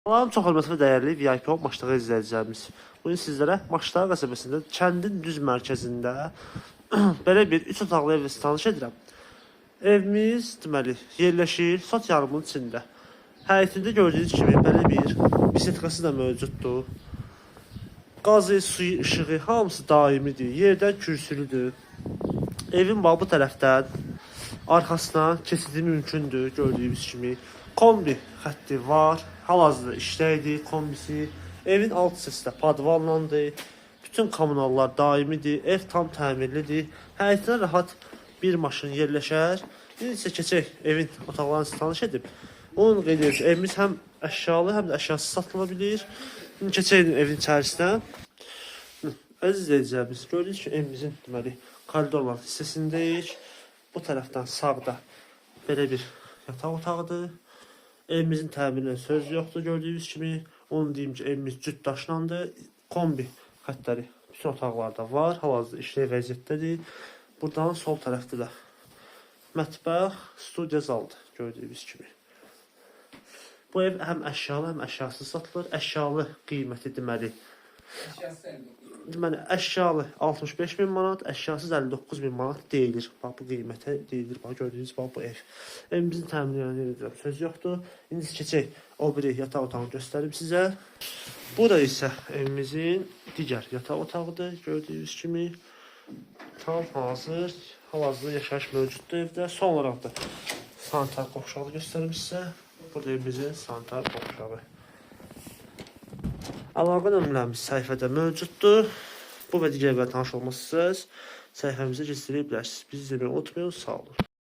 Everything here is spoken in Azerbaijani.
Salam, çox hörmətli və dəyərli VIP Maşdağı izləyicilərimiz. Bugün sizlərə Maşdağı qəsəbəsində, kəndin düz mərkəzində belə bir 3 otaqlı evlə tanış edirəm. Evimiz deməli yerləşir sot yarımının içində. Həyətində gördüyünüz kimi belə bir bisetkası da mövcuddur. Qazı, suyu, işığı hamısı daimidir. Yerdən kürsülüdür. Evin bax bu tərəfdən arxasına keçidi mümkündür gördüyünüz kimi. Kombi xətti var. Hal-hazırda işləydir kombisi. Evin alt hissəsi də podvallandır. Bütün kommunallar daimidir. Ev tam təmirlidir. Həyətinə rahat bir maşın yerləşər. İndi isə keçək evin otaqlarını sizə tanış edib. Onu qeyd edirəm ki, evimiz həm əşyalı, həm də əşyasız satıla bilir. İndi keçək evin içərisinə. Əziz izləyicilərimiz, gördüyünüz kimi evimizin deməli koridorlar hissəsindəyik. Bu tərəfdən sağda belə bir yataq otağıdır. Evimizin təmirinə söz yoxdur gördüyünüz kimi. Onu deyim ki, evimiz cüt daşlandı. Kombi xəttləri bütün otaqlarda var. Hal-hazırda işlək vəziyyətdədir. Buradan sol tərəfdə də mətbəx, studiya zaldır gördüyünüz kimi. Bu ev həm əşyalı, həm əşyasız satılır. Əşyalı qiyməti deməli Əşyası 59. Deməli, əşyalı 65 min manat, əşyasız 59 min manat deyilir. Bax bu qiymətə deyilir. Bax gördüyünüz bax bu ev. Evimizin təmirinə edirəm, söz yoxdur. İndi keçək o biri yataq otağını göstərim sizə. Bura isə evimizin digər yataq otağıdır. Gördüyünüz kimi tam hazır. Hal-hazırda yaşayış mövcuddur evdə. Son olaraq da sanitar qovşağı göstərim sizə. Burada evimizin sanitar qovşağı. Əlaqə nömrəmiz səhifədə mövcuddur. Bu və digər evlərlə tanış olmaq istəsəniz səhifəmizə keçirə bilərsiniz. Bizi izləməyi unutmayın. Sağ olun.